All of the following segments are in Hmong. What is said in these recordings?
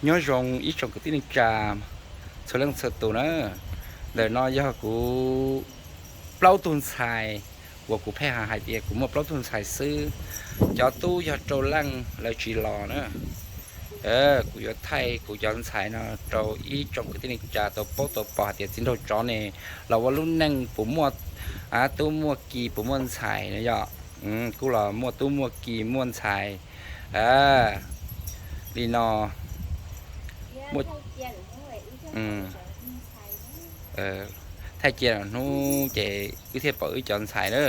Nyob zoo ib tsoom kwv tij neej tsa txhua leej txhua tus na. Ntawm no yog kuv plaub tug ntxhais uas kuv pheej hais tias kuv muaj plaub tug ntxhais xwb. Cov tub yog rau leej lawv tsis los na. Kuv yuav thaij kuv cov ntxhais no rau ib tsoom kwv tij neej tsa tau paub tau pom hais tias txiv nraug tsov ne los ua lub neej puas muaj tub muaj ki puas muaj ntxhais no yog. Kuj los muaj tub muaj ki muaj ntxhais li no. Thaij cia hnub ces wb thiaj pom wb cov ntxhais na.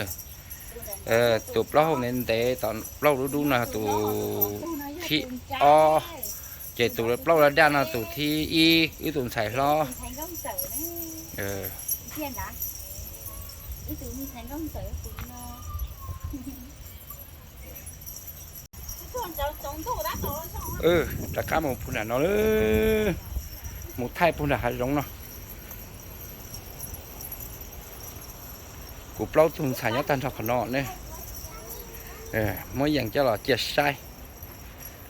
Tus plaub hau ntev ntev tom plaub hau dub dub no tus thib ob, ces tus plaub hau daj daj no tus thib ib, wb tus ntxhais hlob. Rov qab mus puag nram no, mus thaij puag nram hav zoov no. Kuv plaub tug ntxhais nyob tag nrho qhov no ne. Muab yees coj los cia saib.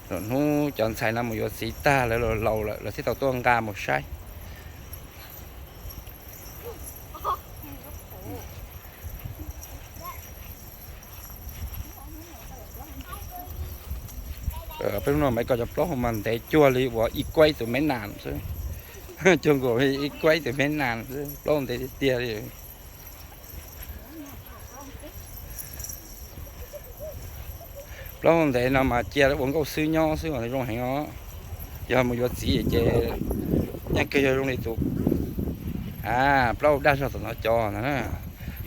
Lwm hnub cov ntxhais no mus yuav txiv tag lawv laus lawm lawv thiaj tau tuaj nqa mus saib. Peb hnub no mas ib ko cov plaub hau mas ntev cuag li uas ib kuaib tus meb nas xwb. Cuag nkaus li ib kuaib tus meb nas xwb, plaub hau ntev tiag tiag li. Plaub hau ntev no mas cia ua nkauj xwb nyob xwb zoo heev os. Yog mus yuav txiv ces yeej kawg yog zoo li tus plaub hau daj zog tom no cov na.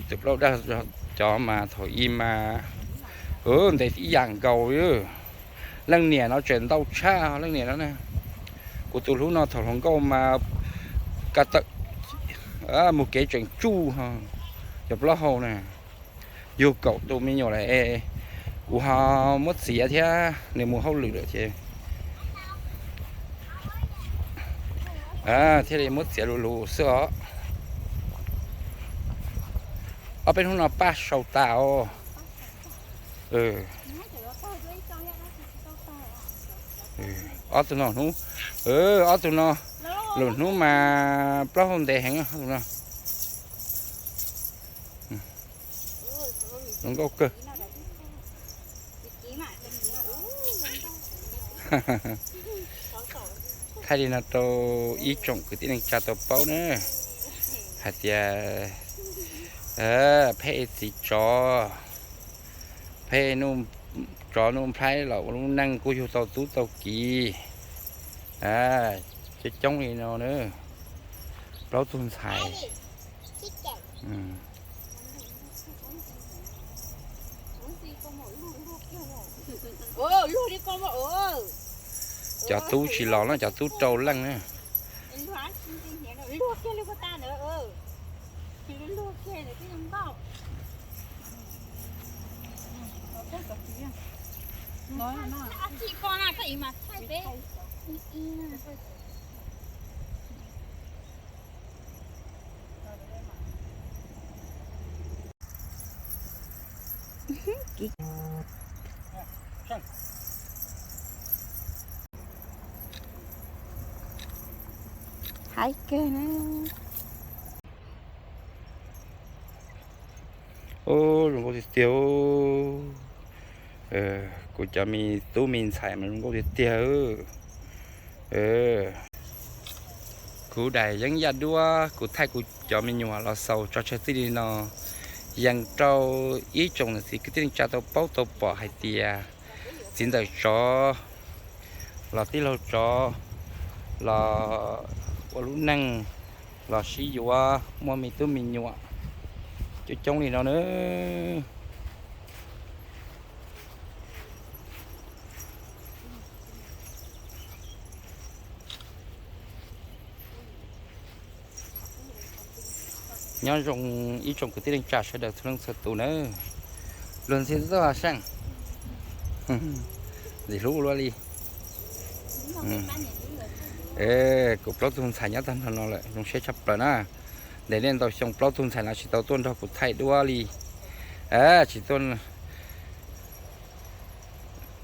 Tus plaub hau daj zog cov mas thaum ub mas ntev ib yam nkaus li. Leej niam no tseem ntau tshaj leej niam no na. Kuv tus hlub no thaum hluas nkauj mas ka tawm mus kev tseem tsuj cov plaub hau na. Yug kaum tus me nyuam lawm, kuv ho muab txiav thiab nws mus hauj lwm lawm ces thiaj li muab txiav lus lus xwb os. Ob peb hnub no paj sau tas os. Ob tug no hnub, ob tug no lwm hnub mas plaub hau ntev heev ob tug no. Zoo nkauj kawg. Thaij li no rau ib tsoom kwv tij neej tsa tau paub na hais tias pheej txiv tsov, pheej tsov nuj nplhaib los ua lub neej kuj yug tau tub tau ki. Coob coob li no na, plaub tug ntxhais. Cov tub tsis los no, cov tub rau leej na. Haib kawg na. Zoo nkauj tiag tiag. Kuv cov me tub me ntxhais mas zoo nkauj tiag tiag. Kuv daim yeeb yaj duab kuv thaij kuv cov me nyuam los xaus tso tseg txij li no. Yees rau ib tsoom niam txiv kwv tij neej tsa tau paub tau pom hais tias txiv ntxawm tsov los tij laug tsov los ua lub neej los sib yuav muaj me tub me nyuam coob coob li no na. Nyob zoo ib tsoom kwv tij neej tsa sawv daws txhua leej txhua tus nawb. Luag ntxhi tuaj seej, ntxim hlub luaj li. Kuv plaub tug ntxhais nyob tag nrho no lawm zoo siab tshaj plaws na. Ntev niaj ntau xyoo plaub tug ntxhais no tsis tau tuaj nrog kuv thaij duab li. Tsis tuaj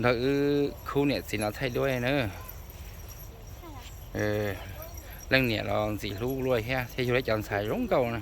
nrog wb khub niam txiv no thaij duab na. Leej niam los ntxim hlub luaj thiab, thiab yug tau cov ntxhais zoo nkauj na.